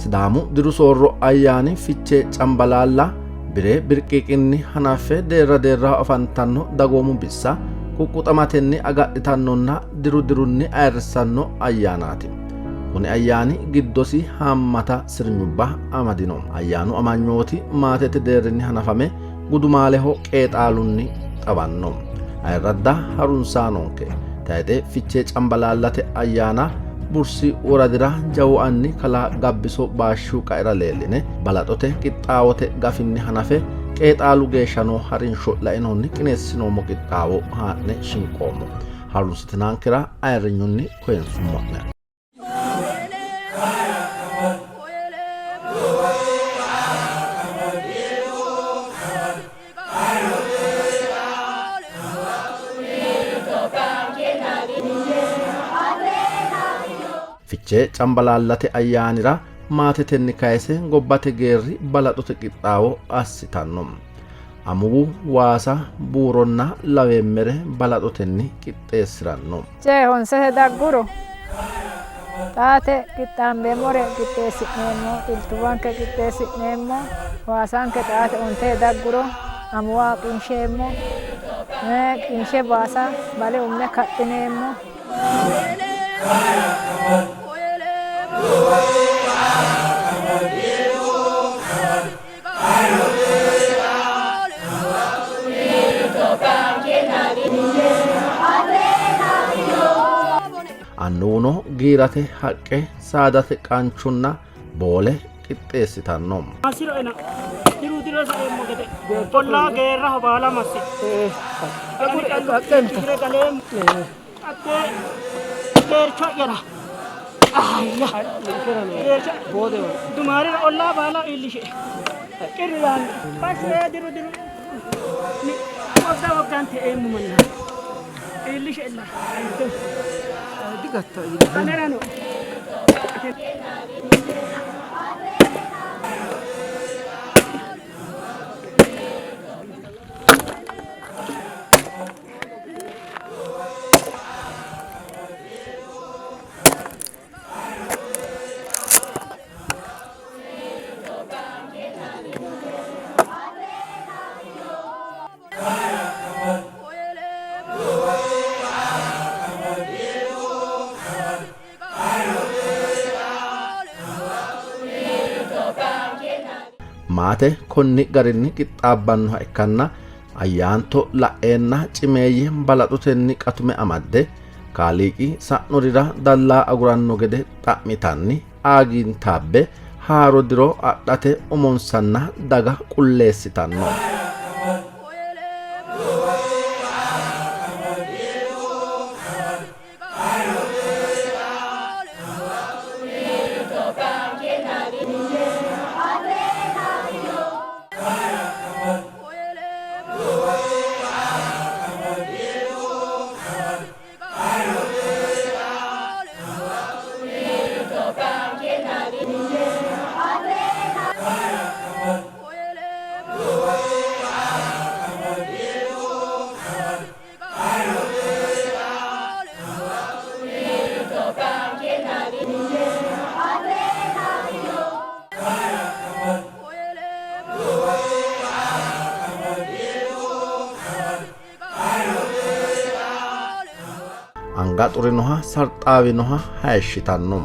Sidaamu diru soorro ayyaani Fichee Cambalaalla bire birqiiqinni hanaffe deerra deerraho afantanno dagoomu bissa quqquxamatenni agadhitannonna diru dirunni ayirrissanno ayyaanaati. Kuni ayyaani giddosi haammata sirnyubba amadino. Ayyaanu amanyooti maatete deerrinni hanafame gudumaaleho qeexaalunni xawanno. Ayirradda harunsaanonke tayixe Fichee Cambalaallate ayyaana Bursi woradira jawu anni kalaa Gabbiso Baashshu qaera leelline balaxote qixxaawote gafinni hanafe qeexaalu geeshsha noo harinsho lainohunni qineessinoommo qixxaawo haa'ne shinqoommo. Harunsitinankera ayirrinyunni koyinsummo'ne. Fichee Cambalaallate ayyaanira maatetenni kayise gobbate geerri balaxote qixxaawo assitanno. Amuwu waasa, buuronna laweemmere balaxotenni qixxeessi'ranno. Fichee honsete dagguro xaate qixxaambeemmore qixxeessi'neemmo, xiltuwanke qixxeessi'neemmo, waasanke xaate ontee dagguro amuwa qinsheemmo, qinshe waasa bale umme kaxxineemmo. Annuwuno giirate haqqe, saadate qanchunna boole qixxeessitanno. Massiroena diru diro saeemmo gede ollaa geerraho baala massi. Ani callu dire galeemmo. Xaggee geercho'yara ayya geercho dumaarira ollaa baala iillishe qirri yaanno. Bashsho ee diru diru wogga woggante eemmo manna iillishe illa anerano. Maate konni garinni qixxaabbannoha ikkanna Ayyaanto la'eenna cimeeyye balaxotenni qatume amadde Kaaliiqi sa'norira dallaa aguranno gede xa'mitanni aagintaabbe haaro diro adhate umonsanna daga qulleessitanno. Anga xurinoha sarxaawinoha hayishshitanno.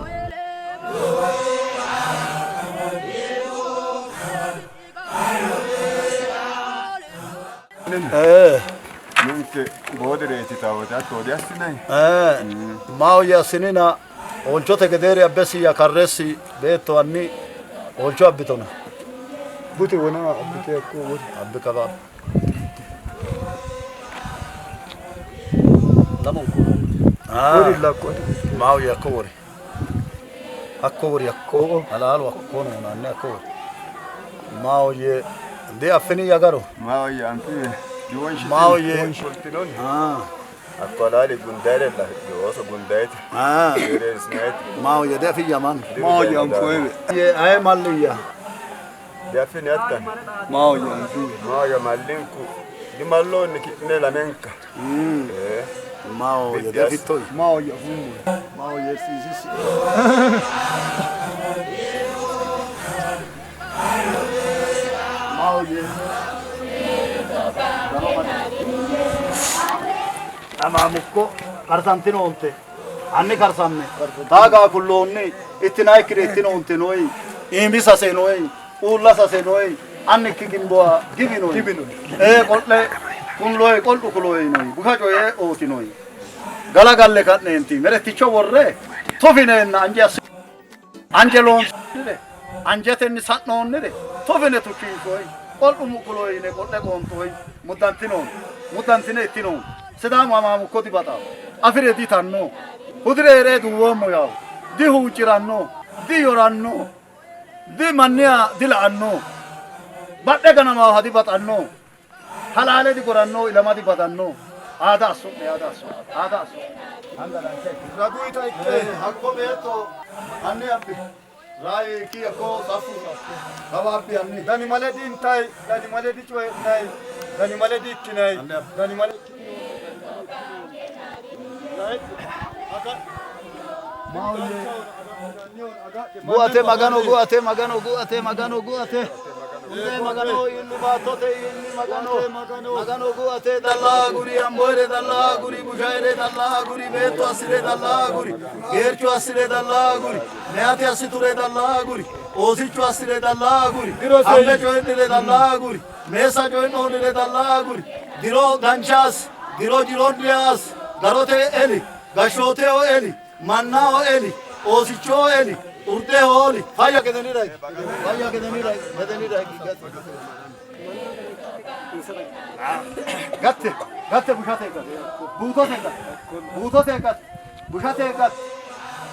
Ninke boodireeti taawote hatto diassinanni. Maahoyye assinina oolchote gedeeri abbesi ya karreessi beetto anni oolcho abbitona. Bute wona abbite hakko wori. Abbi kawa. Lamunku. Wori lakko. Maahoyye hakko wori. Hakko wori hakko halaalu hakko noona anni hakko wori. Maahoyye diaffini yagaro. Maahoyye anfi diwonshitini. Maahoyye. Fultinoni. Hakko halaali gundayirella ooso gundayite. Gereersinayite. Maahoyye diafiyya mannu. Maahoyye anfoewe. Aye malliyya. Diaffini hattan. Maahoyye anfi. Maahoyye mallinku dimalloonni ki'ne lamenka. Maahoyye diafittoy. Maahoyye afummo. Maahoyye siisisi. Maahoyye Amaamukko karsantinoonte anni karsamme taagaa kulloonni ittinaayikkire ittinoonte nooyi iimi sase nooyi uulla sase nooyi annikki gimboa giwinoyi ee qo'le kunloyi qol'u kuloyi nooyi busha coye ootinoyi galagalle ka'neenti meretticho worre tufineenna anje anje loonsonnire anjetenni sa'noonnire tufine tucciinshoyi qol'u mu'kuloyi yine qo'le qoonxoyi muddantinoon muddantine ittinoon Sidaamu amaamukko dibaxawo afire ditanno hudire hee're duuwoommo yawo dihuucci'ranno diyoranno dimanniha dila'anno badhe ganamaaha dibaxanno halaale digoranno ilama dibadanno aada asso'ne aada asso'ne aada asso'ne Raguyita ikke hakko beetto anni abbi rayi ki hakko saffu kawa abbi anni dani male diintay dani male dicoye'nay dani male diikkinay dani male Gu'ate magano gu'ate magano gu'ate magano gu'ate Inde magano illi baattote illi magano magano gu'ate dalla guri amboere dalla guri bushaere dalla guri beetto assire dalla guri geerchu assire dalla guri meate assiture dalla guri oosichu assire dalla guri ambe coyidhire dalla guri meessa coyidhoonire dalla guri diro danchaas diro jiroonniyaas garote eli gashshooteo eli mannao eli oosichoo eli urde hooli fayya gedeni ray fayya gedeni ray gedeni ray gatte gatte bushate gatte buutote gatte buutote gatte bushate gatte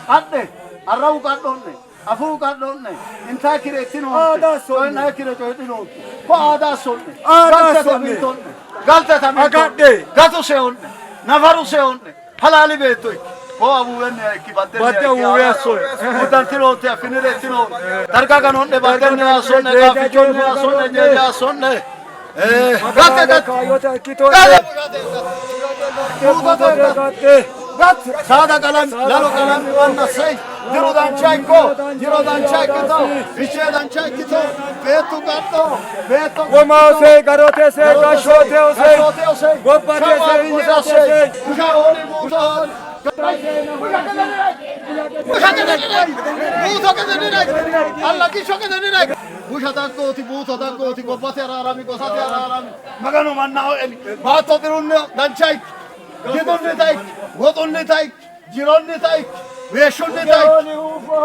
qadhe arrawu qadhonne afuu qadhonne intaakire ittinoonte coyi'naakkire coyidhinoonte ko aada assonne galte tamintonne galte tamintonne gatu seyonne nafaru seyonne halaali beetto ikki ko awuwenni ikki Badde awuwe assoy. muddantinoonte affinire ittinoonte darga ganonne baddenni assonne gaaffichonni assonne jeeja assonne gatte gatte Kaayyote ikkito gatte gatte saada qalam lalo qalam wanna sei diro dancha ikko diro dancha ikkito fichee dancha ikkito beettu gadho beetto Womaose garote se gashshote ose gashshoote ose gobbate se busha gobbate se busha hooli buuto hooli busha daggooti buuto daggooti gobbate araarami gosate araarami maganu mannaho eli baatto dirunni dancha ikki gidunnita ikki woxunnita ikki jironnita ikki weeshshunnita ikki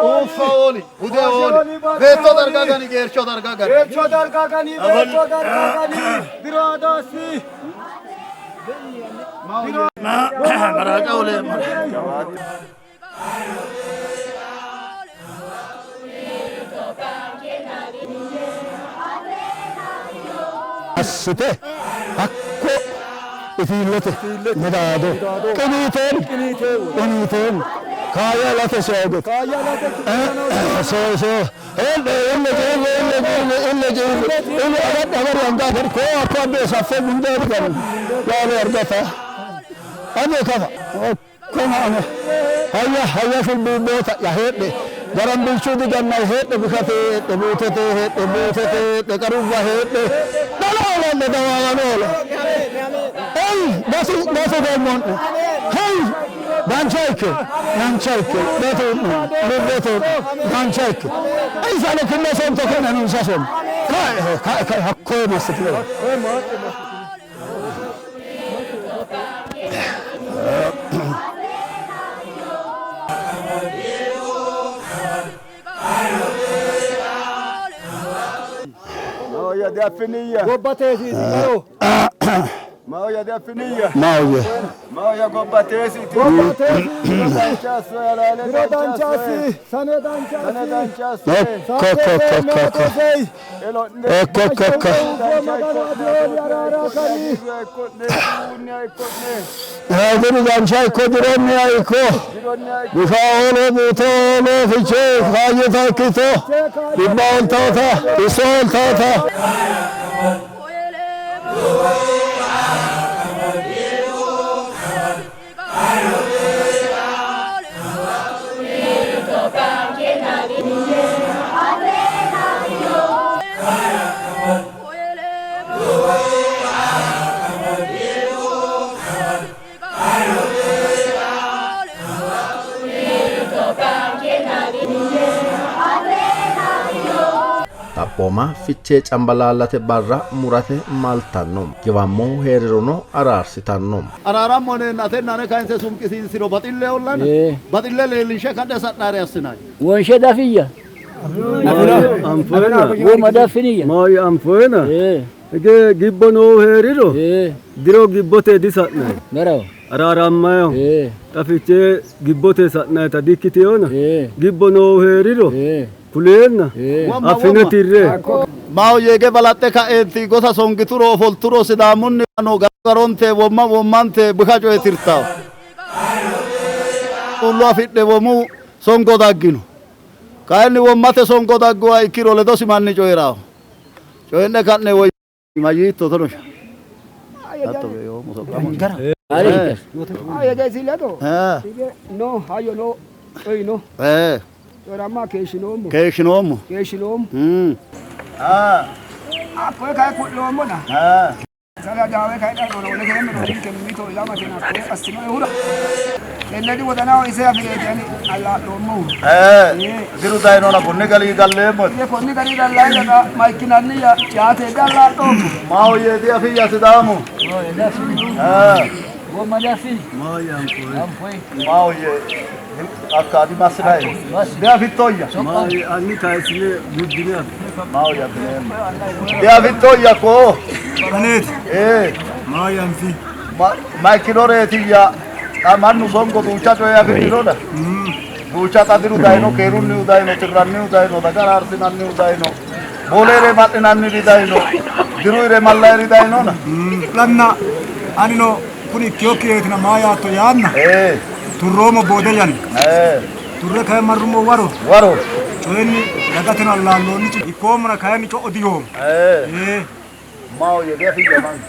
uuffa hooli bude hooli beetto darga gani geercho darga gani Beetto darga gani beetto darga gani diro adassi maraaca olee assite hakko itiillete midaado qiniiteen qiniiteen kaayya late sooget soo soo elle elle elle elle elle elle elle agadhe agari anga agari ko akko abbe saffe gunde argan yaale argata ane kafa koma ane hayya hayya shulbuubboota ya heedhe garan bilchuu digannay heedhe bukate heedhe buutete heedhe buutete heedhe qarubba heedhe dhala oolanne dawaawan oola Hey, gatu gatu gammon. Hey, dancha ikke, dancha ikke, gatu lubboto dancha ikke. Insano kinna son to kinna nun sason. Kai kai kai hakko masitlo. Maoya diaffiniya gobbateesiiti garo Maoya diaffiniya Maahoyye. Maoya gobbateesiiti gobbateesiiti diro danchaassi sane danchaassi Ko ko ko ko ko. Ko ko ko. Diru dancha ikko dironni ikko. Busha oolo buuto oolo fiche kaayyota ikkito. Dhibba oltaata iso oltaata. Xaphooma Fichee Cambalaallate barra murate maltanno. Giwammohu hee'rirono araarsitanno. Araarammo yineenna atenna ane kayinse sunqisiinsiro baxillehollana baxille leellinshe ka'ne sa'nayire assinanni. Wonshe dafiyya. Anfoyena. Woma daffiniyya. Maahoyye anfoyena. Hige gibbo noohu hee'riro diro gibbote disa'nanni. Garaho. Araarammayiho. Xa Fichee gibbote sa'nayita di''ikkitinona gibbo noohu hee'riro kuleenna affine tirre. Maahoyye hige balaxxe ka'eenti gosa songituro ofolturo Sidaamunniwa noo garo garonte womma wommante busha coye tirtanno. Xullo afidhe womu songo daggino. Kayinni wommate songo dagguha ikkiro ledosi manni coyi'ranno. Coyi'ne ka'ne woy mayyiitto tonosha. Hatto yoommo soqqamo. No hayyo no coyi no. Coyi'ramma keeshshinoommo. Keeshshinoommo. Keeshshinoommo. Hakkoye kayi ku'loommona. Sala daawe kayi dhagoro lekeemme roduuwinke mimmito ilamatena hakkoye assinoehura tenne diwodanaho ise afi'reeti ani allaa'loommohu. Diru dayinona konni garinni galleemmo. Iye konni garinni gallayi daga ma ikkinanni yaate diallaa'loommo. Maahoyye diafiyya Sidaamu. Maahoyye hakka dimassinayi diafittoyya. Maahoyye anni kayissine guddine afi. Maahoyye afineemmo. Diafittoyya koo. Aneeti. Ee. Maahoyye anfi. Ma ikkinoreetiyya xa mannu songo duucha coye afidhinona. Duucha xa diru dayino keerunnihu dayino tirrannihu dayino daga araarsinannihu dayino booleere ma'linanniri dayino diruyire mallayiri dayinona. Lanna anino kuni ikkinokkireetina maa yaatto yaanna turroommo boode yanna. Turre kayi marrummo waro. Waro. Coyinni dagateno allaalloonni coyi ikkoommona kayinni co'o diyoommo. Maahoyye diafiyya mannu.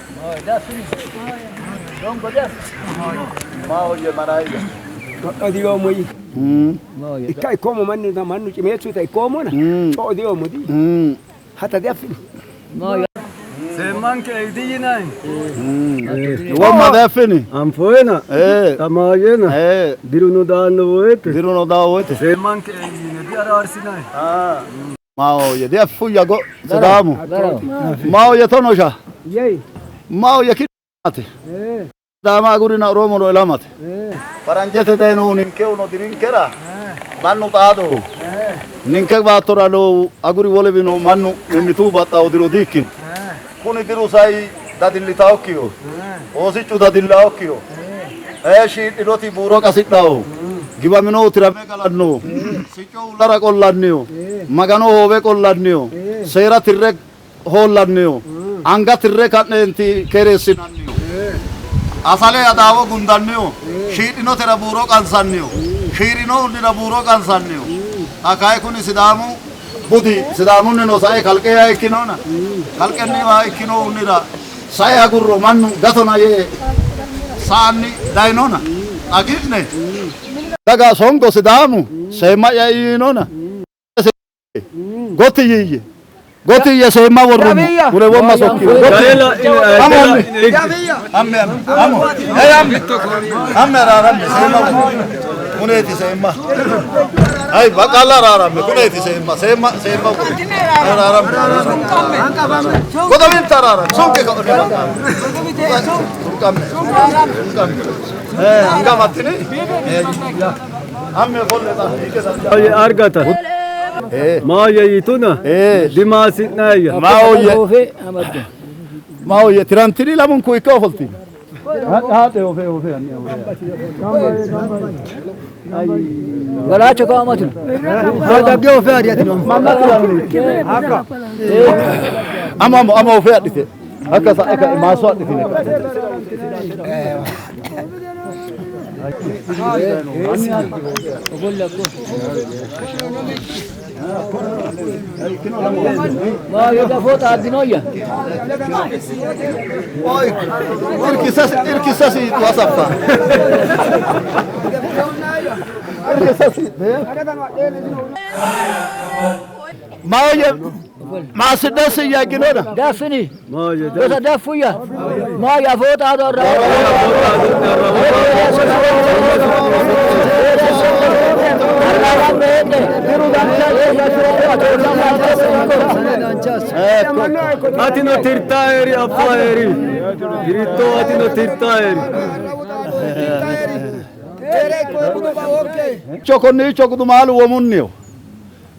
Maahoyye marayya. Co'o diyoommo yii. Ikka ikkoommo mannu mannu cimeessuta ikkoommona co'o diyoommo dii. Hata diaffini. Seemmanke eidi yinanni. Womma diaffini. Anfoyena. Xa maayyena. Diruno daanno woyte. Diruno daanno woyte. Seemmanke eidi yine diaraarsinanni. Maahoyye diaffuyya go Sidaamu. Maahoyye tonosha. Maahoyye ki'nate. Sidaama agurina Oromono ilamate. Faranjete dayinohu ninkehuno dirinkera mannu xaadoho. Ninke baattora noohu aguri wolewino mannu mimmitu baxxawo diro di'ikkino. Kuni diru sai dadillitaokkiho. Oosichu dadillaokkiho. Shiidhinoti buuro qasidhaho. Giwaminohu tirame galannoho. Sicco uullara qollanniho. Magano hoowe qollanniho. Seera tirre hoollanniho. Anga tirre ka'neenti keereessinanniho. Asale adaawo gundanniho. Shiidhinotera buuro qansanniho. Shiirinohunnira buuro qansanniho. Xa kayi kuni Sidaamu budi Sidaamunnino sae kalqeha ikkinona kalqenniwa ikkinohunnira sae agurro mannu gatona yee saanni dayinona xa ki'ne daga songo Sidaamu seemma'ya yiinona gotti yiiyye. Gotti yiiyye seemma worrummo. Kure womma sokkiyo. Gotti. Amme amme amo. Hey amme. Amme araaramme seemma worrummo. Kuneeti seemma. Hay baqqala araaramme kuneeti seemma seemma seemma worrummo. Araaramme. Godowinta araaramme sunqe sunqamme. Sunqamme. Anga amaddini? Amme ofolle xa. Maahoyye argata. Maahoyye yituna. Dimaasi'nayya. Maahoyye. Maahoyye tirantini lamunku ikke ofoltini. Haadhe ofe ofe anni ofe. Galaacho kaamatu. Dagge ofe ariatino. Amo amo amo ofe adhite. Hakka sa'e ka'e maasso adhitine. Maahoyye dafoo xaaddinoyya. Irkisasi irkisasi wasaffa. Irkisasi. Maahoyye maasidhesi yagginona. Daffini. Maahoyye Gosa daffuyya. Maahoyye afoo xaado arra. Atino tirtaeri affaeri. Diritto atino tirtaeri. Icho konniicho gudumaalu womunniho.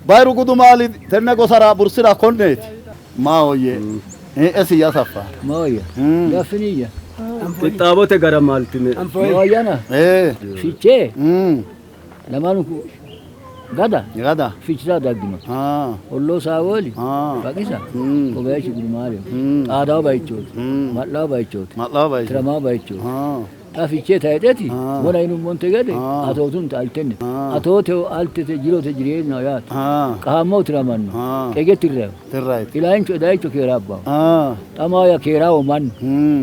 Bayiru gudumaali tenne gosara bursira konneeti. Maahoyye esi yasaffa. Maahoyye. Daffiniyya. Qixxaawote gara maltine. Maahoyyana. Fichee. Lamalunku gada. Gada. Fichita daggino. Olloo Saawooli. Baqisa. Kobayichi gudumaaleho. Xaadawo bayichooti. Ma'lawo bayichooti. Ma'lawo bayichooti. Tiramawo bayichooti. Xa fichee tayixeti wona yinummonte gede atootunte altennite. Atooteho altete jirote jireenyaho yaate. Qahammohu tiramanno. Qege tirrayiho. Tirrayite. Ilaancho idayicho keeraabbaho. Xa maaya keeraawo mannu.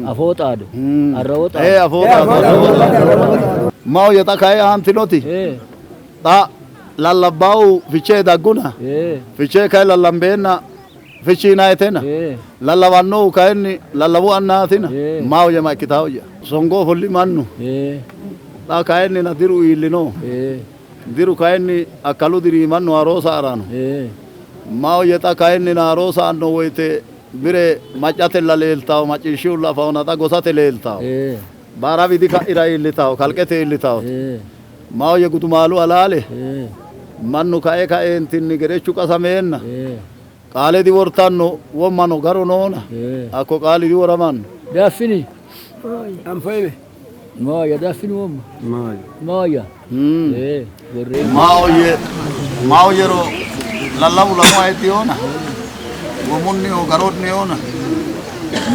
Afoo xaado. Arrawo xaado. Ee afoo xaado. Maahoyye xa kayi aantinoti. Xa lallabbaahu fichee dagguna. Fichee kayi lallambeenna fichiinayitena. Lallawannohu kayinni lallawu annaatina. Maahoyye ma ikkitawoyya. Songo ofolli mannu. Xa kayinni na diru iillino. Diru kayinni akkalu diri mannu haaroo sa'rano. Maahoyye xa kayinni na haaroo sa'anno woyite bire maccatella leeltawo macciishshihulla afawona xa gosate leeltawo. Baara widi ka'ira iillitawo kalqete iillitawo. Maahoyye gudumaalu halaale mannu kae kaeentinni gerechu qasameenna qaale diwortanno wommano garo noona hakko qaali diworamanno. Daffini. Anfoyime. Maaya daffini womma. Maaya. Maahoyye maahoyyero lallawu lamu ayiddiyoona womunniho garonnihona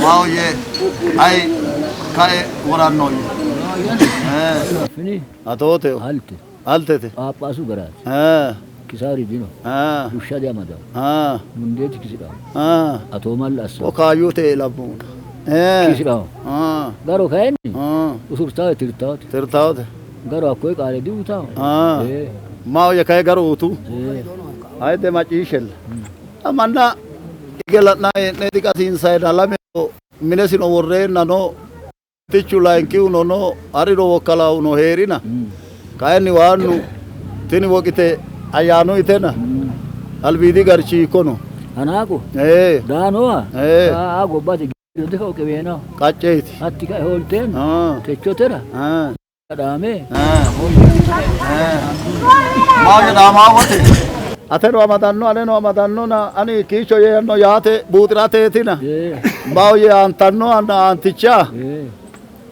maahoyye ayi kae worannoyya. Daffini. Atooteho. Alte. Altete. Phaaphaasu garaati. Kisaari dino. Bushsha diamadawo. Mundeeti kisidhawo. Atoomalle assawo. Okaayyute labbuuna. Kisidhawo. Garo kayinni usurtawo tirtawote. Tirtawote. Garo hakkoye qaale diuyitawo. Maahoyye kayi garo utu. Ayidde macciishshella. Manna hige la'nanni hee'ne diqasiinsayina lameho minesino worreenna no tichu layinkihuno no hariro wokkalaahuno hee'rina kayinni waannu tini woqite ayyaanu itena albiidi garchi hiikkono. Hanaaqu. Daanowa. Aa gobbate giddo dikao qeweenaho. Qacceeti. Hatti kae hoolteenna. Techotera. Dhaame. Maahoyye dhaamaa wote. Ateno amadanno aneno amadannona ani kiicho yeanno yaate buuxirateetina. Maahoyye aantanno anna aanticha.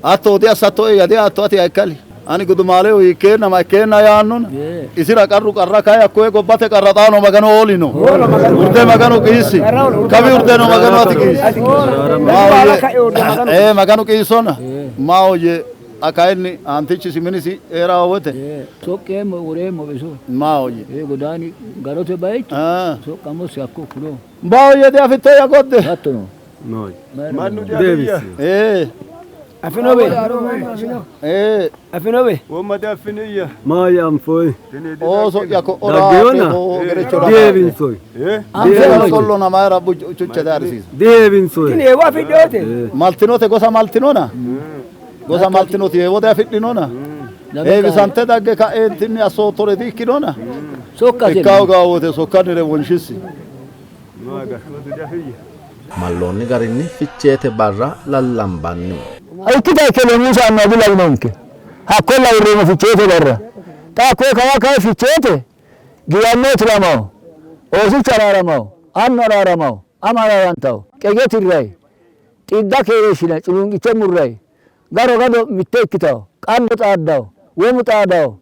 Hatto diassattoe ya diatto ati akkali. Ani gudumaaleho hiikkeenna ma ikkeenna yaannona. Isira qarru qarra kayi hakkoye gobbate qarra xaano Maganu hoolino. Urde Maganu qiissi. Kawi urdeno Maganu ati qiissi. Maahoyye Maganu qiissona. Maahoyye xa kayinni aantichisi minisi hee'rawo wote. Soqqeemmo woreemmo biso. Maahoyye. Godaani garote bayicho. Soqqamosi hakko kulo. Maahoyye diafittoya godde. Hattono. Mannu diafiyya. Afinobe. Afinobe. Womma diaffiniyya. Maaya anfoy. Ooso'ya ko'ora Daggeyona. Diheewinsoy. Sollona mayra chuchete arsiisa. Diheewinsoy. Tini heewo afidhoote. Maltinote gosa maltinona. Gosa maltinoti heewote afidhinona. Heewisante dagge ka'eentinni assoottore di ikkinona. Ikkawo gawote sokkannire wonshisi. Malloonni garinni ficheete barra lallambanni. Ikkita ikkele Musa anna dilawinonke. Hakko lawirreemmo ficheete barra. Xa hakkoye kawa kae ficheete giwanno tiramawo. Oosichu araaramawo. Annu araaramawo. Ama araarantawo. Qege tirrayi. Xidda keereeshshinayi. Culunqicho murrayi. Garo gado mitte ikkitawo. Qallo xaaddawo. Womu xaadawo.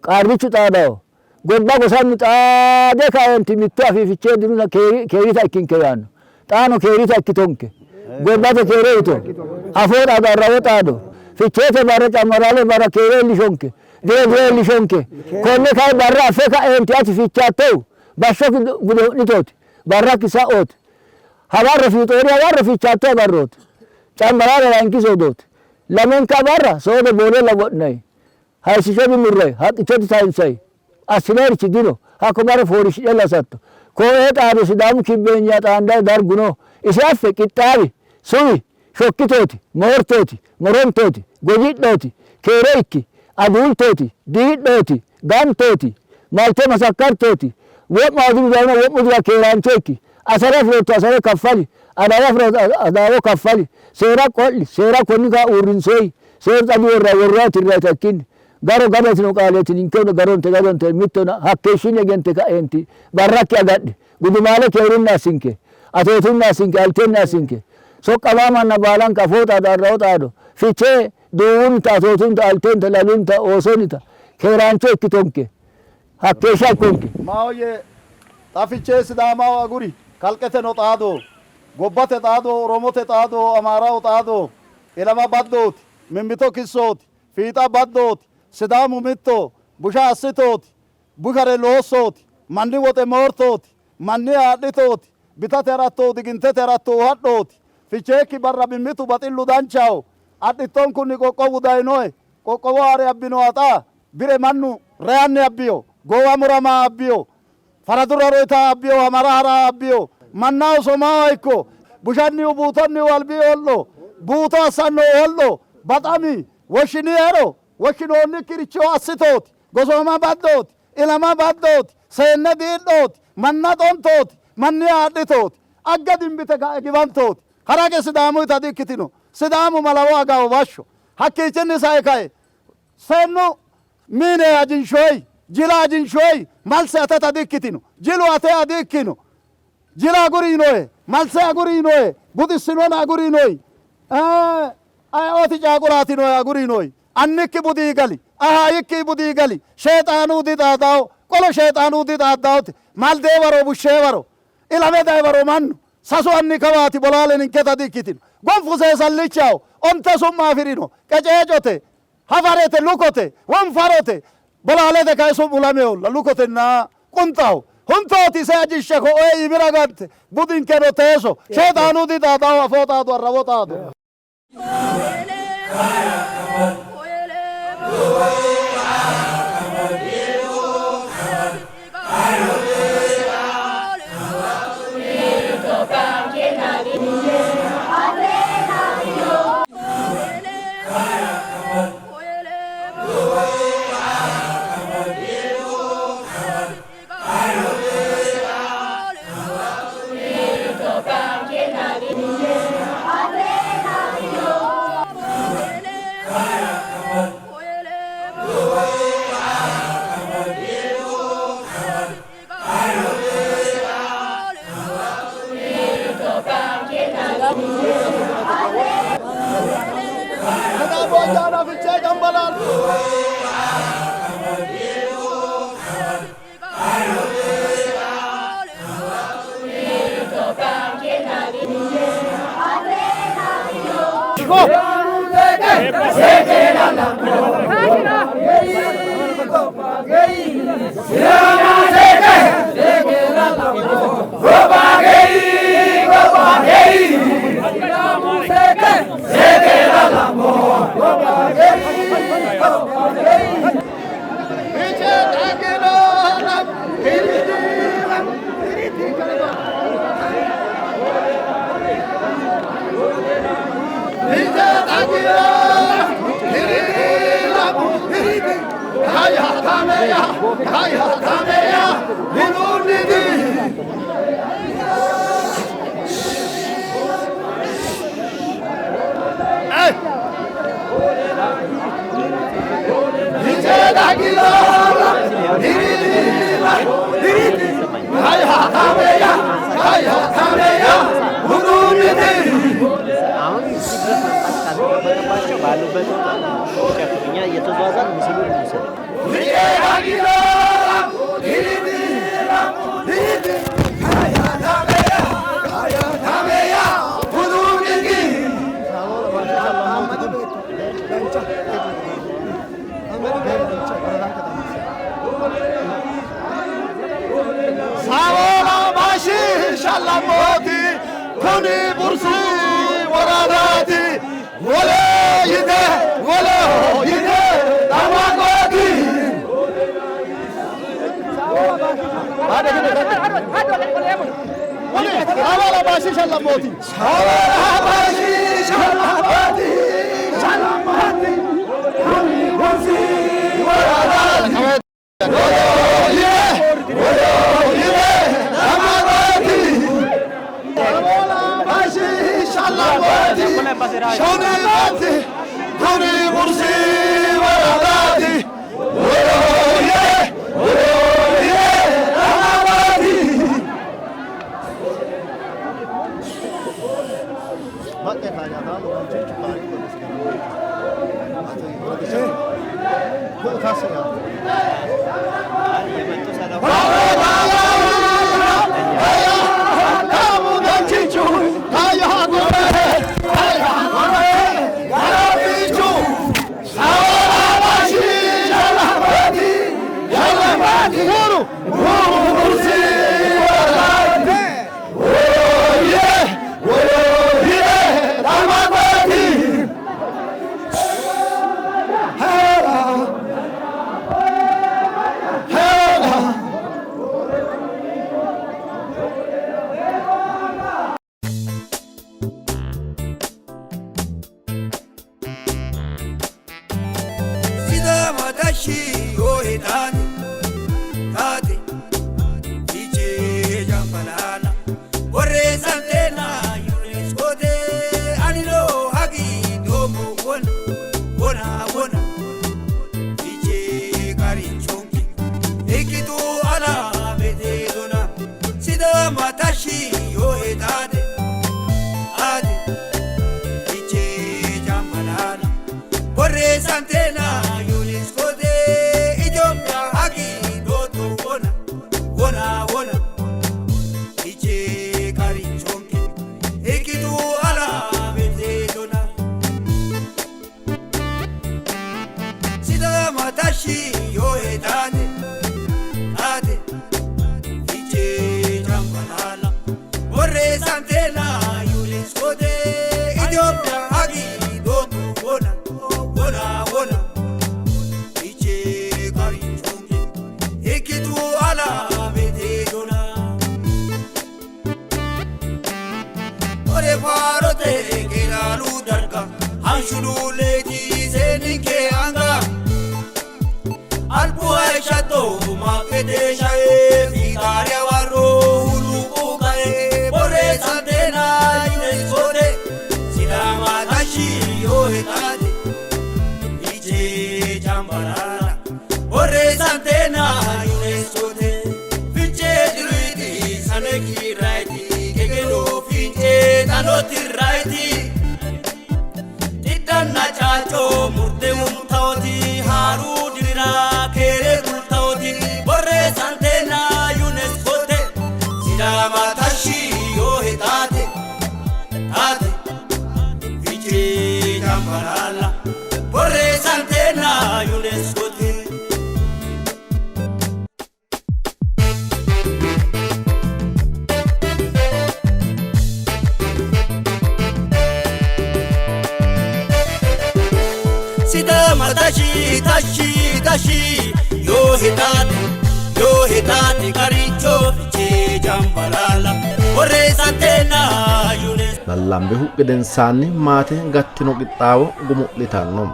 Qaarrichu xaadawo. Gobba gosanni xaade kaenti mittu afii fichee diruna keerita ikkinke yaanno. Xaano keerita ikkitonke. Gobbate keere uyito. Afoo xaado arrawo xaado. Ficheete barra cammarale barra keere iillishonke. Diro diro iillishonke. Konne kayi barra affe ka'eenti ati fichaattohu bashshokki bude hu'nitooti. Barrakki sa'ooti. Hawarro fiixoori hawarro fichaatto habarrooti. Cammarale layinki soodooti. Lamenka barra soodo boolella wodhinayi. Hayisicho dimurrayi. Haqqicho ditayinsayi. Assinayirichi dino. Hakko barra fooliishshidhella hosatto. Kooee xaado Sidaamu kibbeenya xaandayi dargu no. Ise affe qixxaawi, suwi, shokkitooti, moortooti, morontooti, gojidhooti, keere ikki, aduultooti, diidhooti, gantooti, Malte masakkartooti. Wo'ma diru dayno wo'mu dira keeraancho ikki. Asare afirootto asare kaffali. Adawa afirootto adawo kaffali. Seera qo'li. Seera konni ka'a uurrinsoyi. Seeru xa diworrayi worrayi tirrayita ikkinni. Garo garo yitino qaaleeti ninkeno garonte garonte mittona hakkeeshshinni egente ka'eenti barrakki agadhi. Gudumaale keerunni assinke. Atootunni assinke. Altenni assinke. Soqqamaa manna baalanka afoo xaado arrawo xaado. Fichee duuwunnita atootunnita altennita lalunnita oosonnita keeraancho ikkitonke. Hakkeeshsha ikkonke. Maahoyye xa Fichee Sidaamaho aguri, kalqeteno xaado, gobbate xaado, Oromote xaado, Amaaraho xaado, ilama baddooti, mimmito kissooti, fiixa baddooti, Sidaamu mitto, busha assitooti, bushare loossooti, manni woxe moortooti, manniha adhitooti, bitate harattohu digintete harattohu hadhooti, Ficheekki barra mimmitu baxillu danchaho, adhittonkunni qoqqowu dayinohe, qoqqowo haare abbinoha xa bire mannu reyanni abbiyo, goowa murama abbiyo, faradu raro ita abbiyo, hamara hara abbiyo, mannaho somaho ikko, bushannihu buutonnihu albi ho'lo, buuto assannohu ho'lo, baxami, woshshinihero woshshinoonnikkiricho assitooti, gosooma baddooti, ilama baddooti, seenne diidhooti, manna xontooti, manniha adhitooti, agge dimbite ka'e giwantooti. Haraqe Sidaamuyita di''ikkitino. Sidaamu malawo agawo bashsho. Hakkiichinni sae kae seennu miine ajinshoyi, jila ajinshoyi, malse ateta di''ikkitino. Jilu ateha di''ikkino. Jila aguri yinohe, malse aguri yinohe, buxissinona aguri yinoyi, ayeooti caaquraati yinohe aguri yinoyi. Annikki budii gali, ahaayikki budii gali, Sheexaanu dixaadawo, qolo Sheexaanu dixaaddawote. Maldee waro bushshee waro, ilame dayi waro mannu sasu anni kawaati bolaale ninketa di''ikkitino. Gonfu seesallichaho, onte su'ma afi'rino, qeceecote, hafarete, lukote, wonfarote, bolaalete kayi su'mu lameholla, lukotenna qunxaho. Huntooti ise ajishshe ko'oe iimira gante, budinkeno teeso, Sheexaanu dixaadawo, afoo xaado, arrawo xaado. Sidaamu ayyaana Fichee Cambalaalla. አሁን እዚህ ድረስ መምጣት ካልተጠበቀባቸው ባሉበት ቦታ ይጨፍሩ። እኛ እየተዟዟርን ምስሉን እንውሰድ። Savola bashi shallamoti kuni bursi waranati wole yide wole yide damagoti. Savola bashi shallamoti. Savola bashi shallamoti shallamoti kuni bursi waranati wole yide. Shunibati Kuni Mursi Warabati Woye Woye Ramabati Sidama tashi yohe taate taate fichee jambalala borreessantena yuneskote anino hagi doomo wona wona wona fichee qarichonke ikkitu ala beteedona Sidama tashi yohe taate taate fichee jambalala borreessantena yuneskote Itoophiyaa hagi dooto wona wona wona fichee qarichonke ikkitu ala beteedona Sidama tashi yohe taate taate fichee jambalala borreessantena yuneskote Itoophiyaa hagi dooto wona wona wona fichee qarichonke ikkitu ala beteedona Ore faarote keelaalu darga hanshululeeti seeninke anga albu aishato maakete shae fiixaariya warro huluqu ka'e borreessantena yuneskote Sidama tashi yohe taate fichee jambalala borreessantena yuneskote fichee diruiti saneki raiti kekelo fichee tanoti raiti Diddanna caacoo murtee umtaa'ooti haaruu diriiraa keeree gultaa'ooti borreessantena yuneskote Sidama tashi yohe taate taate fichee jambalala borreessantena yuneskote. Sidama tashi tashi tashi yohe taate yohe taate qarichoo fichee jambalala borreessantena yuneskote. Lallambihu gedensaanni maate gattino qixxaawo gumu'litanno.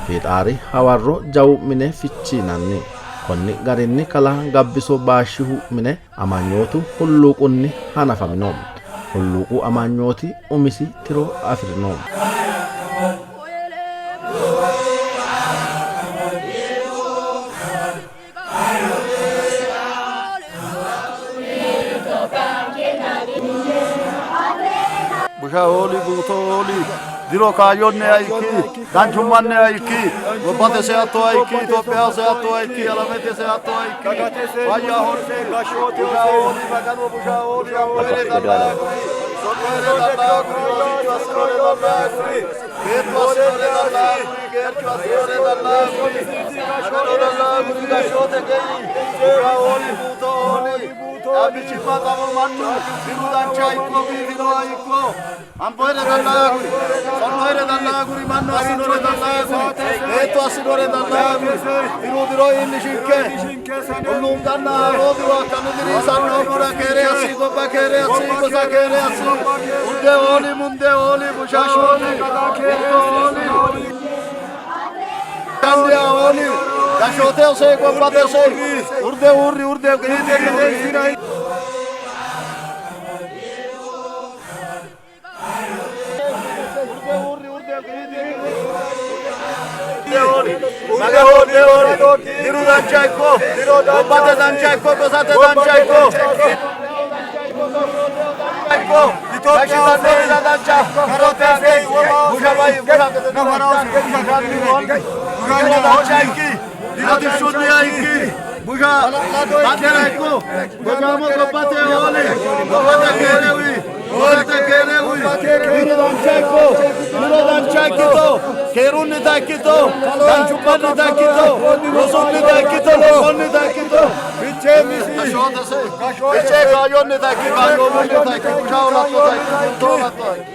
Fiixaari hawarro jawu mine fichiinanni. Konni garinni kalaa Gabbiso Baashihu mine amanyootu hulluuqunni hanafamino. Hulluuqu amanyooti umisi tiro afi'rino. Busha ooli guuto ooli diro kaayyonniha ikki danchummanniha ikki gobbate seyattoha ikki Itophiyaho seyattoha ikki alamete seyattoha ikki fayya horse busha ooli Maganu busha ooli amboyre dallaa sokkoyre dallaa guri roosichu assinore dallaa guri beettu assinore dallaa guri geerchu assinore dallaa guri Maganu dallaa guri gashshoote geyi busha ooli guuto ooli dhaabbichimma qabu mannu diru dancha ikko biifinoha ikko amboyre dallaa guri sonnoyre dallaa guri mannu assinore dallaa guri beettu assinore dallaa guri diru diro iillishinke hulluunqanna haaroo diro akkanu diriisannoomora keere assi gobba keere assi gosa keere assi hunde ooli munde ooli busha ooli guuto ooli kandiya ooli gashshoote osee gobbate osee urde uurri urde Diru dancha ikko. Gobbate dancha ikko. Gosate dancha ikko. Ikko. Gashshitannorira dancha. Diru dancha ikki. Diru dirshunniha ikki. Busha badhera ikko. Gojaamo gobbate hooli. Gobbate keere uyi. Gobbate keere uyi. Diru dancha ikko. Diru dancha ikkito. Keerunnita ikkito. Danchummannita ikkito. Rosunnita ikkito. Loosonnita ikkito. Fichee misi. Fichee kaayyonnita ikki. Kaayyoomunnita ikki. Busha olattota ikki. Guuto olattota ikki.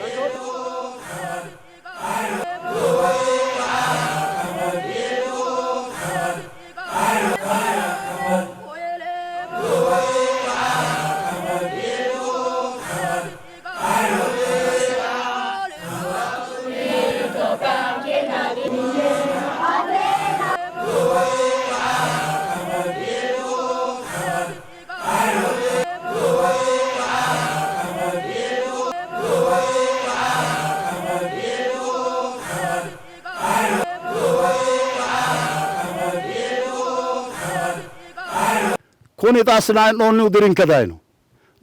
Kuni xa assinanni hee'noonnihu dirinke dayino.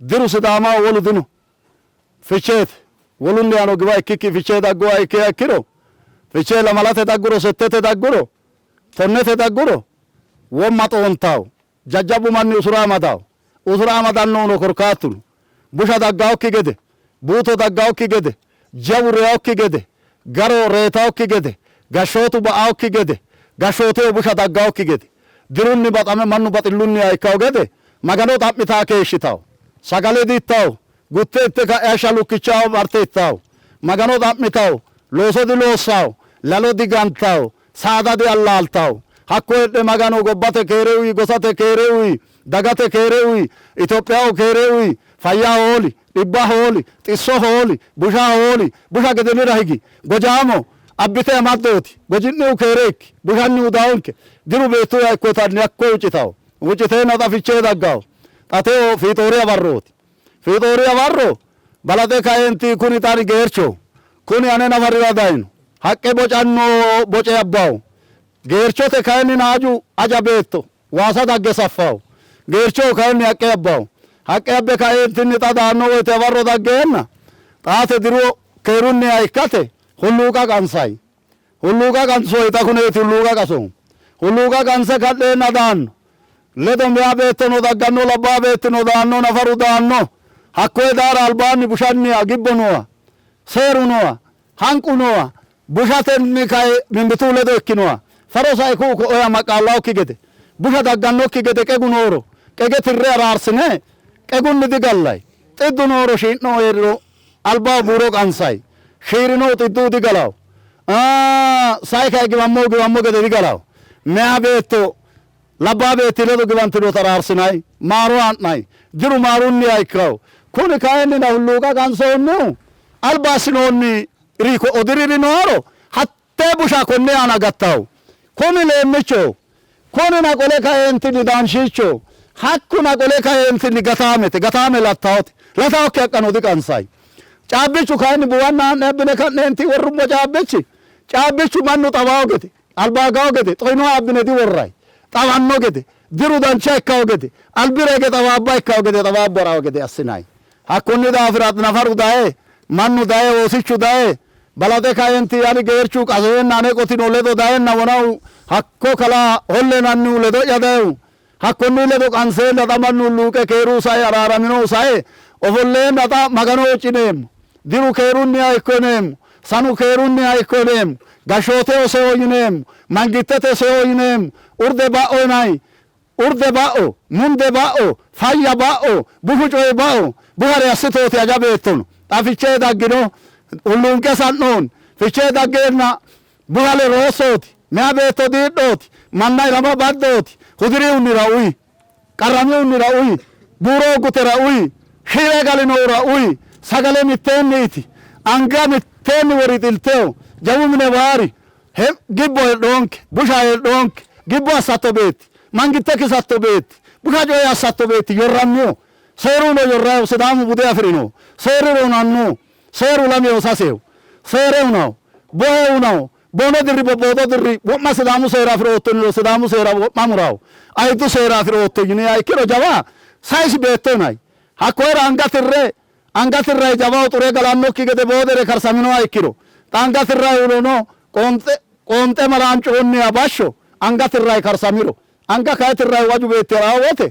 Diru Sidaamaho wolu dino. Ficheete. Wolunnihano giwa ikkikki Fichee dagguha ikkiha ikkiro, Fichee lamalate dagguro, settete dagguro, tonnete dagguro womma xoontawo. Jajjabbu manni usura amadawo. Usura amadannohuno korkaatuno busha daggawokki gede, buuto daggawokki gede, jawu reyawokki gede, garo reytawokki gede, gashshootu ba''awokki gede, gashshooteho busha daggawokki gede, dirunni baxame mannu baxillunniha ikkawo gede Magano xa'mitaa keeshshitawo. Sagale di''ittawo, gutte itte ka'e hashsha lukkichaho marte ittawo. Magano xa'mitawo, looso diloossawo, lalo digantawo, saada diallaaltawo. Hakko heedhe Magano gobbate keere uyi, gosate keere uyi, dagate keere uyi, Itophiyaho keere uyi, fayya hooli, dhibba hooli, xisso hooli, busha hooli, busha gedenira higi, Gojaamo abbite amaddooti, goji'nihu keere ikki, bushannihu dayonke, diru beettuha ikko yitanni hakko huuccitawo. Huucciteenna xa Fichee daggawo. Xa tewo Fiixooriya barrooti. Fiixooriya barro balaxe kaeenti kuni xa ani geerchoho, kuni ane nafarira dayino, haqqe bocanno boce abbawo. Geerchote kayinni naaju aja beetto waasa dagge saffawo. Geerchoho kayinni haqqe abbawo. Haqqe abbe kaeentinni xa daanno woyte hawarro daggeenna xaate diru keerunniha ikkate hulluuqa qansayi. Hulluuqa qansoyi xa kuneeti hulluuqa qasoommo. Hulluuqa qanse ka'neenna daanno. Ledo meya beettono dagganno, labbaa beettino daanno, nafaru daanno. Hakkoye daara albaanni bushanniha gibbo nooha, seeru nooha, hanqu nooha, bushatenni kae mimmitu ledo ikkinoha, faro sae ku'u ko'oye amaqqaallannokki gede, busha daggannokki gede qegu nooro qege tirre araarsine qegunni digallayi. Xiddu nooro shii'nohu hee'riro albaho buuro qansayi. Shii'rinohu xidduwu digalawo. Sai kae giwammohu giwammo gede digalawo. Meya beetto labbaa beetti ledo giwantinota araarsinayi, maaro ha'nayi, diru maarunniha ikkawo. Kuni kayinnina hulluuqa qansoonnihu alba assinoonni ri ko'o diriri nooro hattee busha konni aana gattawo. Kuni leemmichoho, kunina qole kaeentinni daanshiichoho, hakkuna qole kaeentinni gataamete, gataame lattawote, latawokki haqqano diqansayi. Caabbichu kayinni buwanna haa'ne abbine ka'neenti worrummo caabbichi, caabbichu mannu xawawo gede, Albaagawo gede xoinoha abbine diworranni. Xawanno gede, diru dancha ikkanno gede, albira hige xawaabba ikkanno gede, xawaabbu ha'ranno gede assinanni. Hakkunni daafira nafaru daye, mannu daye, oosichu daye, balaxe kaeenti ani geerchu qaseenna ane qotino ledo dayenna wonahu hakko kalaa Holle yinannihu ledo'ya dayehu hakkonni ledo qanseenna xa mannu hulluuqe keeru sae araaraminohu sae ofolleenna xa Magano huuccineemmo. Diru keerunniha ikko yineemmo. Sanu keerunniha ikko yineemmo. Gashshooteho seyo yineemmo. Mangittete seyo yineemmo. Urde ba'o yinanni. Urde ba'o, munde ba'o, fayya ba'o, bushu coyi ba'o, buhare assitooti aja beettono. Xa Fichee daggino, hulluunqe sa'noonni. Fichee daggeenna Buhale roossooti, meya beetto diidhooti, manna ilama baddooti, hudirihunniwa uyi, qarramihunniwa uyi, buuro hoggutera uyi, shiire galinohura uyi, sagale mitteenni iti, anga mitteenni wori xilteho, jawu mine waari, gibbo heedhoonke, busha heedhoonke, gibbo assatto beetti, mangitte kisatto beetti, busha coye assatto beetti yorranniho, seeruno yorraho, Sidaamu bude afi'rinoho, seeruno hunannoho, seeru lameho saseho, seere hunaho, bohe hunaho, Boono dirri bobboodo dirri wo'ma Sidaamu seera afi'rootto yiniro Sidaamu seera wo'ma murawo. Ayiddu seera afi'rootto yiniha ikkiro jawa sayisi beetto yinanni. Hakkoyera anga tirre anga tirrayi jawaho xure galannokki gede boodere karsaminoha ikkiro xa anga tirrayihuno qoonxe qoonxe maraancoonniha bashsho anga tirrayi karsamiro anga kayi tirrayi waju beetti ha'rawo wote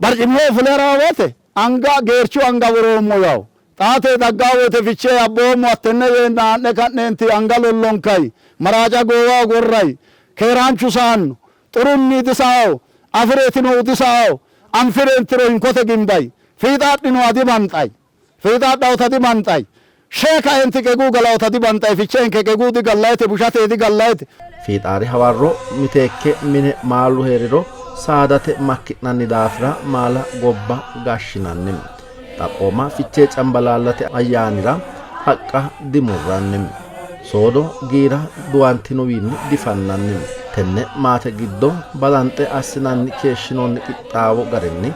barcimiho fule ha'rawo wote anga geerchu anga woroommo yawo. Xaate daggaa wote Fichee abboommo hattenne yeenna haa'ne ka'neenti anga lollonkayi maraaca goowaho gorrayi keeraanchu saanno xurunni disaawo afi'reetinohu disaawo anfireentiro hinkote gimbayi fiixa adhinoha dibanxayi fiixa adhawota dibanxayi shee kaenti qeguu galawota dibanxayi Ficheenke qeguu digallayete bushate digallayete. Fiixaari hawarro miteekke mine maalu hee'riro saadate makki'nanni daafira maala gobba gashshinanni. Xaphooma Fichee Cambalaallate ayyaanira haqqa dimurranni. Soodo giira duwantinowiinni difannanni. Tenne maate giddo balanxe assinanni keeshshinoonni qixxaawo garinni,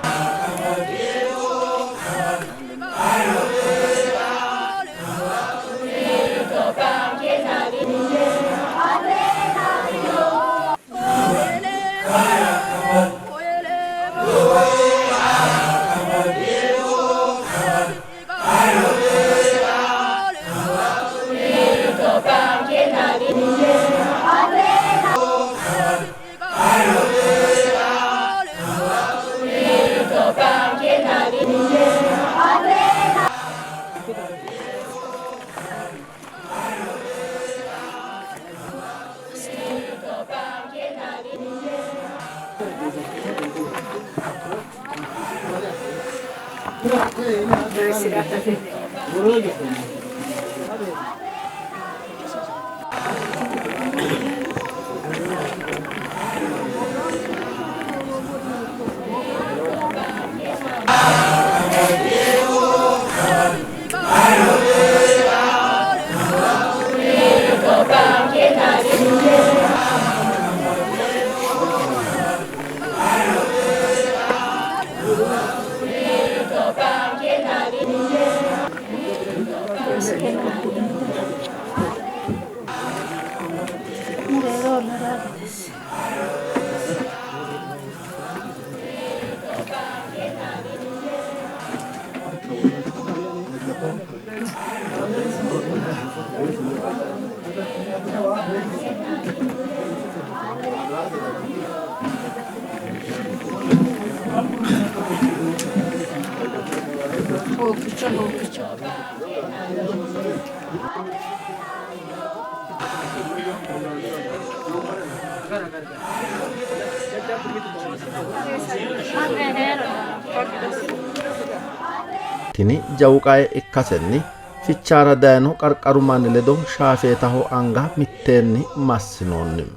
Tini jawu qae ikkasenni Fichaara dayino qarqaru manni ledo shaafeetaho anga mitteenni massinoonni.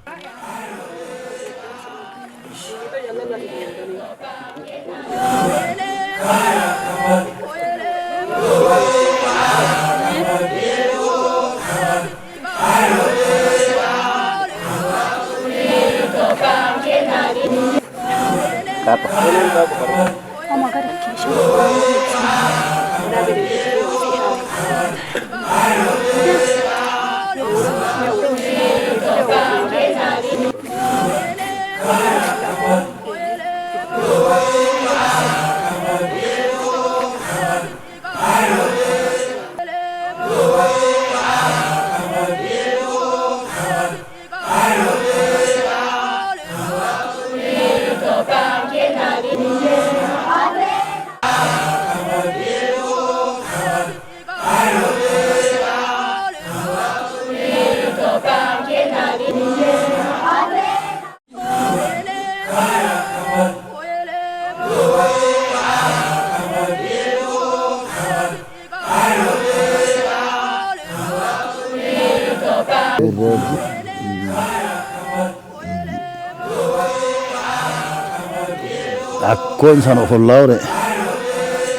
Hakko insano ofollaore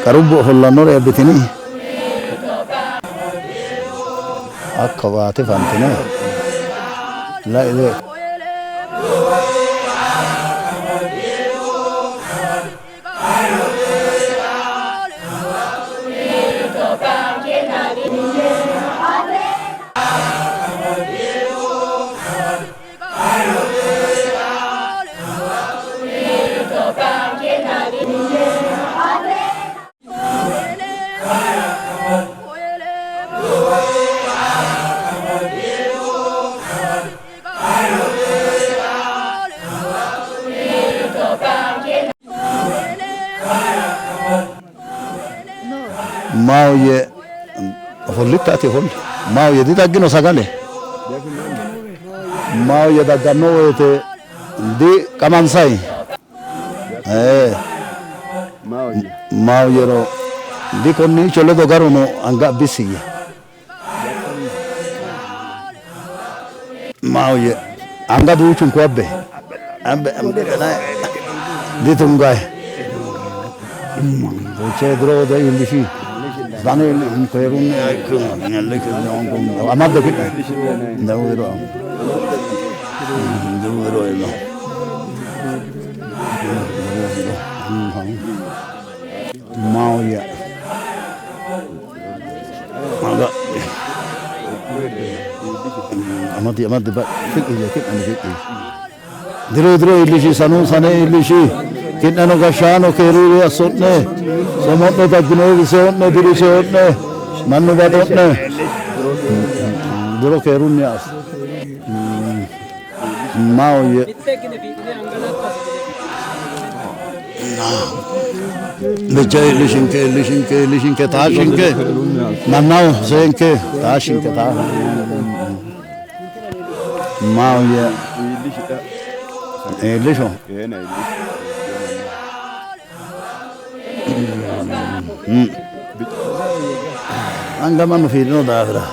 qarubbu ofollannore abbitini hakka waate fantine laile. Maahoyye ofollitta ati ofolli. Maahoyye didaggino sagale. Maahoyye dagganno woyite diqamansayi. Ee. Maahoyyero dikonniicho ledo garuno anga abbisiyya. Maahoyye anga duuchunku abbe. Abbe abbe ditungayi. Fichee diro wode iillishi. Danu keerunni amadde ki'ne. Diru diro diru diro iillo. Maahoyye anga amadi amadi fiqiyye ki'neno fiqiyye. Diru diro iillishi sanu sane iillishi. Ki'neno gashshaano keerunni asso'ne. Somo'ne dagginoonni seyo'ne diru seyo'ne mannu baxo'ne. Diro keerunni asse. Maahoyye. Bicha iillishinke iillishinke iillishinke taashshinke mannaho seenke taashshinke maahoyye iillisho. Anga mannu fiirino daafira.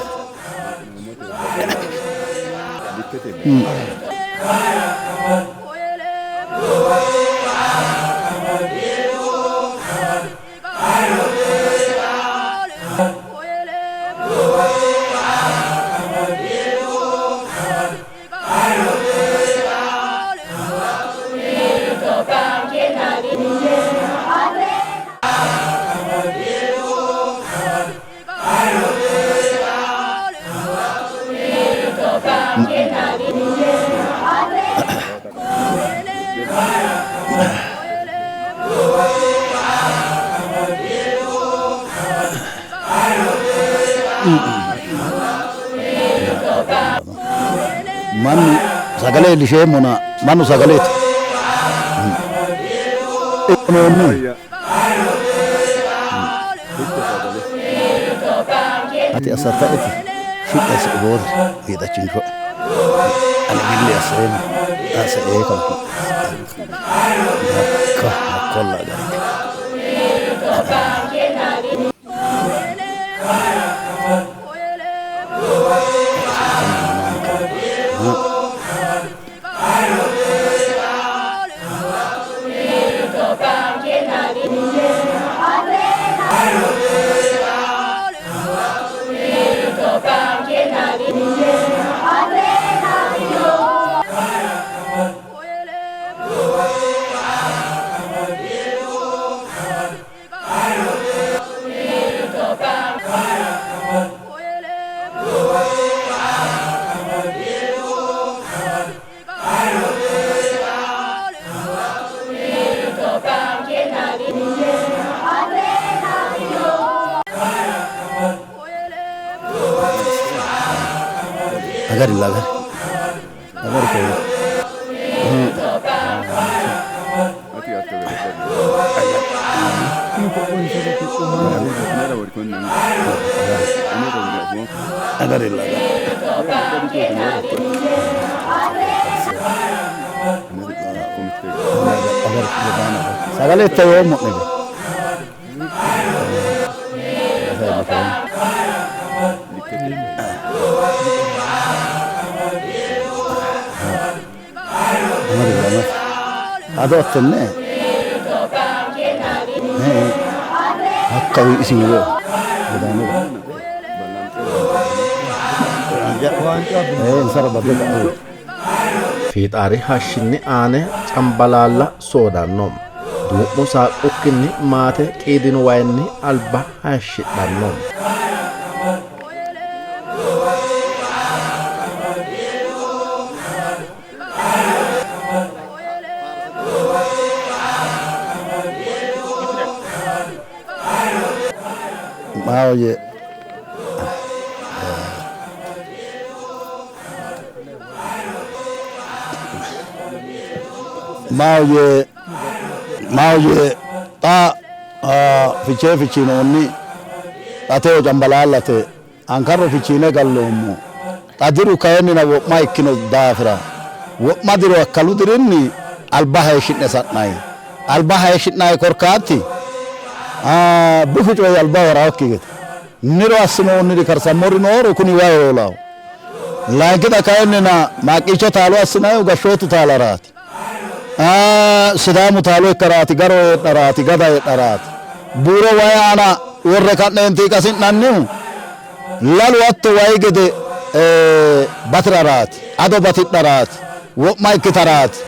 Mannu sagale iillisheemmona mannu sagaleeti. Ati assattaeti shiqqi asse boode geexachincho ani milli asseemmo asse ee kanku hakka hakkolla agarike. Agarilla agari. Agari koy. Agarilla agari. Sagale itta yoommo'ne be. Amadilla amadi. Ado attenne. Hakka isin wo. Insara badde ka'u. Fiixaari hashshinni aane cambalaalla soodanno. Duu'mo saaqqukkinni maate qiidino wayinni alba hayishshidhanno. Maahoyye maahoyye maahoyye xa fichee fichinoonni Xateo Cambalaallate ankarro fichiine galloommo. Xa diru kayinnina wo'ma ikkino daafira wo'ma diro akkalu dirinni alba hayishshi'ne sa'nanni. Alba hayishshi'nanni korkaati bushu coyi alba haraakki gede. Niro assinoonniri karsammori nooro kuni wayi hoolawo. Layinkita kayinnina maaqqiicho taalo assinannihu gashshootu taalaraati. Sidaamu taalo ikkaraati, garo heedharaati, gada heedharaati. Buuro wayi aana worre ka'neenti qasi'nannihu lalu hatto wayi gede batiraraati, ado batidharaati, wo'ma ikkitaraati,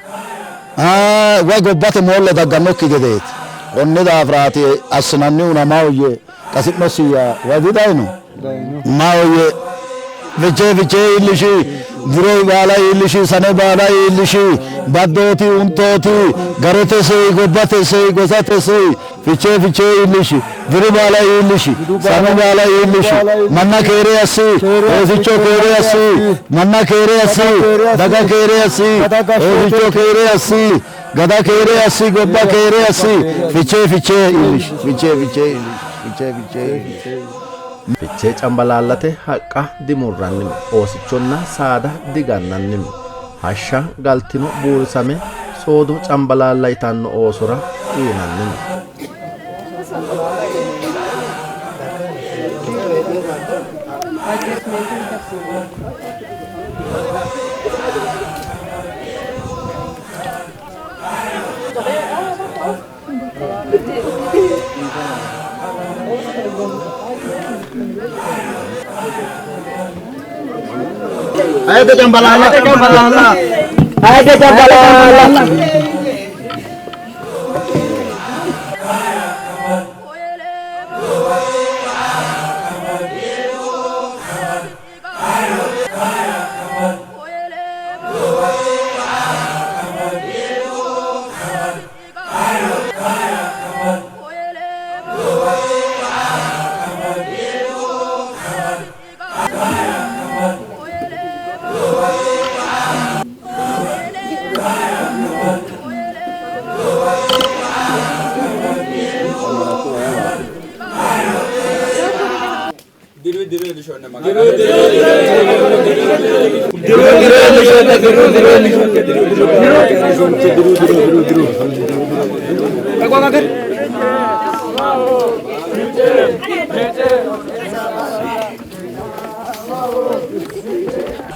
wayi gobbate moolle daggannokki gedeeti. Konni daafiraati assinannihuna maahoyye qasi'nosiyya wayi didayino? Maahoyye Fichee fichee iillishi, diro baala iillishi, sane baala iillishi, baddooti untooti, garote seyi, gobbate seyi, gosate seyi, fichee fichee iillishi, diru baala iillishi, sanu baala iillishi, manna keere assi, oosicho keere assi, manna keere assi, daga keere assi, oosicho keere assi, gada keere assi, gobba keere assi, fichee fichee iillishi, fichee fichee iillishi, fichee fichee iillishi. Fichee Cambalaallate haqqa dimurranni, oosichonna saada digannanni. Hashsha galtino buurisame soodo Cambalaalla yitanno oosora uyinanni. Ayete Cambalaalla. Ayete Cambalaalla.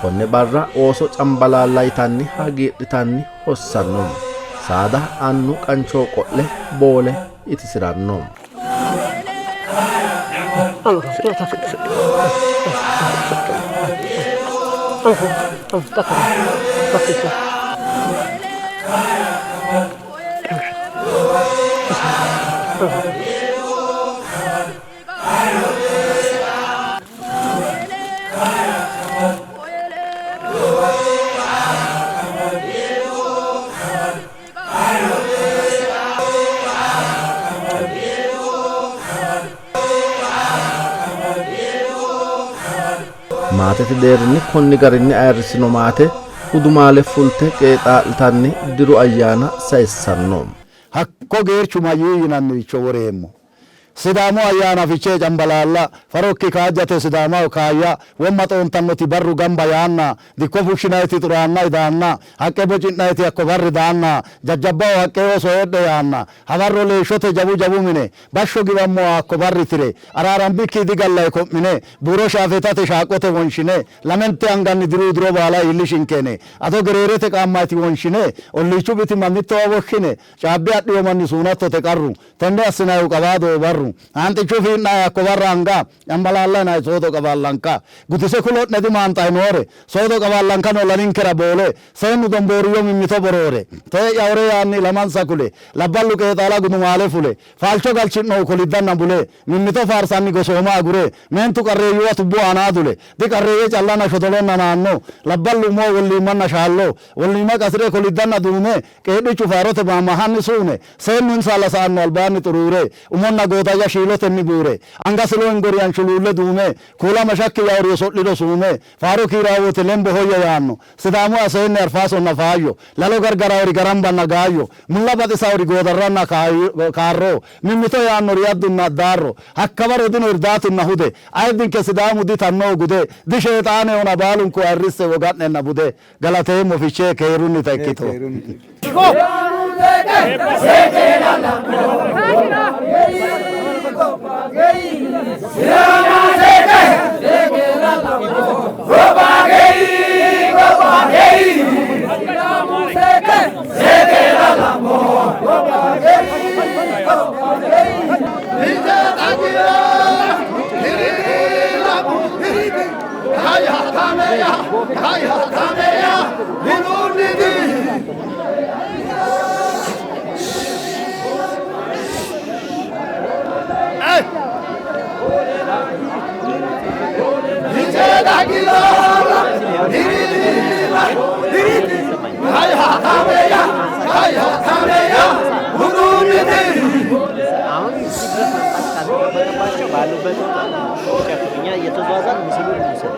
Konne barra ooso Cambalaalla yitanni hagiidhitanni hossanno. Saada annu qancho qo'le boole itisiranno. Maatete deerrinni konni garinni ayirrissino maate gudumaale fulte qeexaa'litanni diru ayyaana sayissanno. Hakko geerchu mayyii yinanniricho woreemmo. Sidaamu ayyaana Fichee Cambalaalla farokki kaajjate Sidaamaho kaayya womma xoontannoti barru gamba yaanna dikko fushshinayiti xuraanna idaanna haqqe boci'nayiti hakko barri daanna jajjabbaho haqqe ooso heedhe yaanna hawarro leeshshote jawu jawu mine bashsho giwammoha hakko barri tire araarambikki digallayi ko'mine buuro shaafeetate shaaqote wonshine lamente anganni diru diro baala iillishinkene ado gereerete qaammayiti wonshine olliichu bitima mittowa woshshine caabbe adhiyo manni suunattote qarru tenne assinayihu qawaado barru haanxichu fii'nayi hakko barra anga Cambalaalla yinayi soodo qawaallanka gudise kulo'ne dimaanxayi noore soodo qawaallankano laninkera boole seennu dombooriyyo mimmito boroore tee'ya hore yaanni ilamansa kule labballu qeexaala gudumaale fule faalcho galchi'nohu koliddanna bule mimmito faarsanni gosooma agure meentu qarreeyyuwa tubbu aanaa dule diqarreeyye callana shodolonna naanno labballu umo wolliimmanna shaallo wolliima qasi're koliddanna duume qeedhichu faarote maammahanni suune seennu insa sa'anno albaanni xuruure umonna gooda Kaayya shiilotenni buure, angasi loengoriyan shuluulle duume, kuulama shakki yaori oso'liro suume, faaro kiiraa wote lembo hoyya yaanno, Sidaamu aseenne arfaasonna faayyo, lalo gargaraori garambanna gaayyo, mulla baxisaori goodarranna kaarro, mimmito yaannori addunna addaarro, hakkawaro dino irdaatunna hude, ayiddinke Sidaamu di tanno gude, di sheexaanehona baalunku ayirrisse woga'nenna bude. Galateemmo Fichee keerunnita ikkito. አሁን እዚህ ድረስ መምጣት ካልተጠበቀባቸው ባሉበት ቦታ ይጨፍሩ። እኛ እየተዟዟርን ምስሉን እንውሰድ።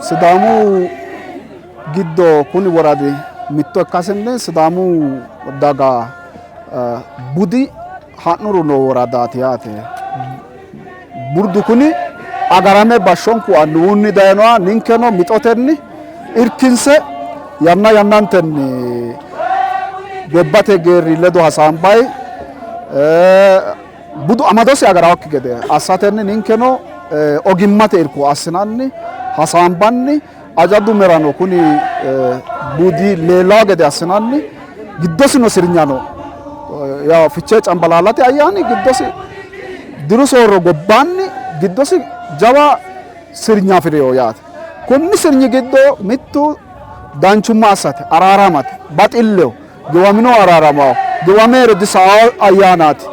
Sidaamu giddo kuni woradi mitto ikkasinni Sidaamu daga budi ha'nuru noo woradaati yaate. Burdu kuni agarame bashshonku annuwunni dayinoha ninkeno mixotenni irkinse yanna yannantenni gobbate geerri ledo hasaambayi budu amadosi agarawokki gede assatenni ninkeno ogimmate irko assinanni hasaambanni ajadu merano kuni budi leellawo gede assinanni giddosino sirnyano yaw Fichee Cambalaallate ayyaani giddosi diru soorro gobbaanni giddosi jawa sirnya afi'rino yaate. Konni sirnyi giddo mittu danchumma assate, araaramate, baxilleho, giwaminohu araaramawo, giwameero disao ayyaanaati.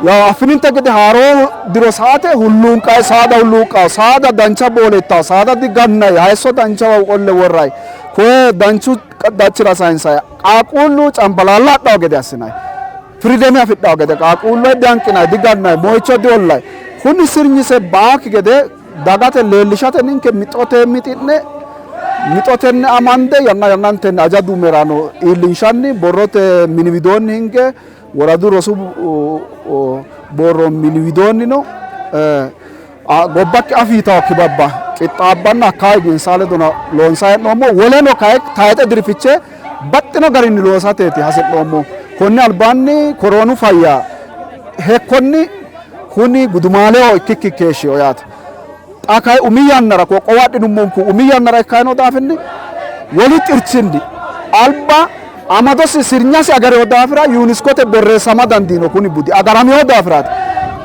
Yaw affininte gede haaroo diro saate hulluunqayi saada hulluuqqawo, saada dancha boolettawo, saada digannayi, hayisso danchawa qolle worrayi, koye danchu dachira sayinsayi, qaaqquullu cambalaalla hadhawo gede assinayi, firiideme afidhawo gede qaaqquulle dihanqinayi, digannayi, moyicho diollayi. Kuni sirnyise baakki gede dagate leellishate ninke mixote mixi'ne mixotenni amande yanna yannantenni aja dumerano iillinshanni borrote mini widoonni hinge woradu rosu borro mini widoonnino gobbakki afii yitawo kibabba qixxaabbanna hakkaa insa ledono loonsanni hee'noommo. Woleno kayi tayixe diri fichee baxxino garinni loosateeti hasi'noommo. Konni albaanni koroonu fayya hekkonni kuni gudumaaleho ikkikki keeshshino yaate. Xa kayi umi yannara qoqqowo adhinummonku umi yannara ikkayino daafinni wolu xirchinni alba Amadosi sirnyasi agarino daafira UNESCOte borreessama dandiino kuni budi agaramino daafiraati.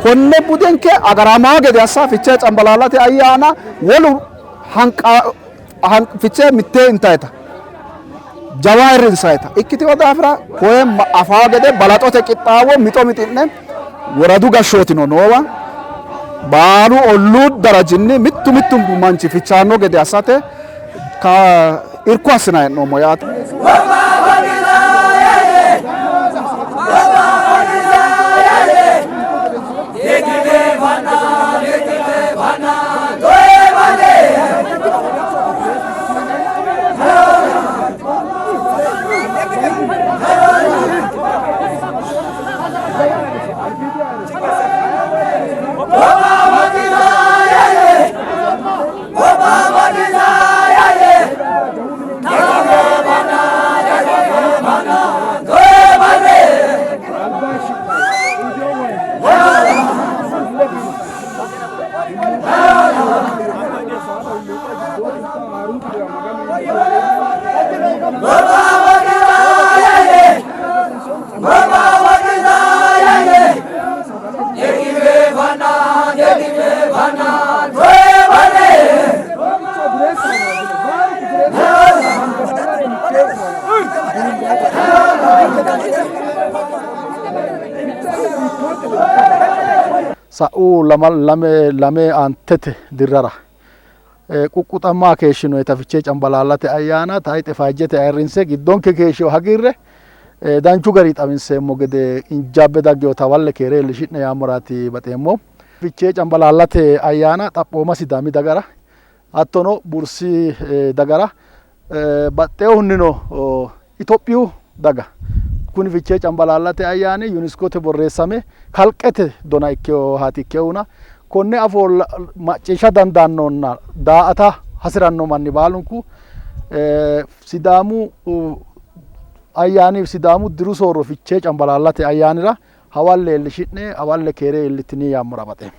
Konne budenke agarama gede assa Fichee Cambalaallate ayyaana wolu hanqa Fichee mittee intayita jawa ayirrinsayita ikkitino daafira koye afaa gede balaxote qixxaawo mixo mixi'ne woradu gashshootino noowa baalu olluu darajinni mittu mittunku manchi fichaanno gede assate irko assinanni hee'noommo yaate. Sa'u lame lame aantete dirrara quqquxamma keeshshinoyita Fichee Cambalaallate ayyaana tayxe faajjete ayirrinse giddonke keeshshino hagiirre danchu gari xawinseemmo gede injaabbe dagginota hawalle keere iillishi'ne yaammoraati baxeemmo. Fichee Cambalaallate ayyaana xaphooma Sidaami dagara hattono Bursi dagara baxxeehunnino Itophiyu daga kuni Fichee Cambalaallate ayyaani UNESCOte borreessame kalqete dona ikkinohaati ikkehuna konne afoo macciishsha dandaannonna daa''ata hasi'ranno manni baalunku Sidaamu ayyaani Sidaamu diru soorro Fichee Cambalaallate ayyaanira hawalle iillishi'ne hawalle keere iillitini yaammora baxeemmo.